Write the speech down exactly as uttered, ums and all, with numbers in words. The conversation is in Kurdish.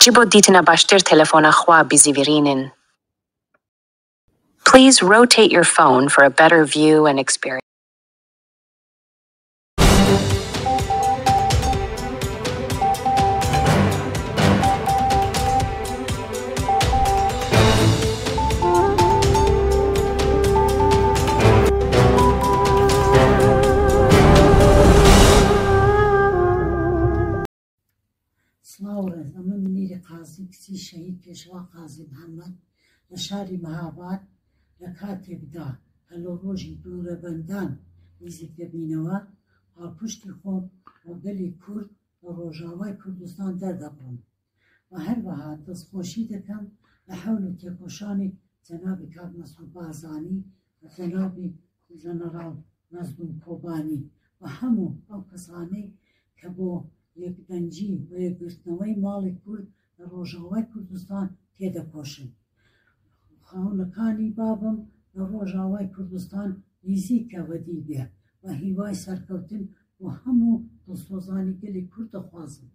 Ji bo dîtina baştir telefona xwe bizîvirînin. Please rotate your phone for a better view and experience. Silav û rêz. Em Minîrê Qazî, kizî şehîd Pêşwa Qazî Mihemed, li şarî Mehabad, li katek de helo rojî dûrebendan nîzîk dibînewe, palpiştî xwe bo gelê Kurd li Rojavayê Kurdistan derdixin. Û her wiha destxweşî dikim li hewl û têkoşanê cenabî Kak Mesûd Barzanî û cenabî Jeneral Mezlûm Kobanî û hemû ew kesanê ke bo yekdengî û yekgirtineweyê malê Kurd li Rojavayê Kurdistan têde koşin. Xewnikanî babim li Rojavayê Kurdistan nîzîke wedî be û hîvayê serkewtin bo hemû dilsozanê gelê Kurd dixwazim.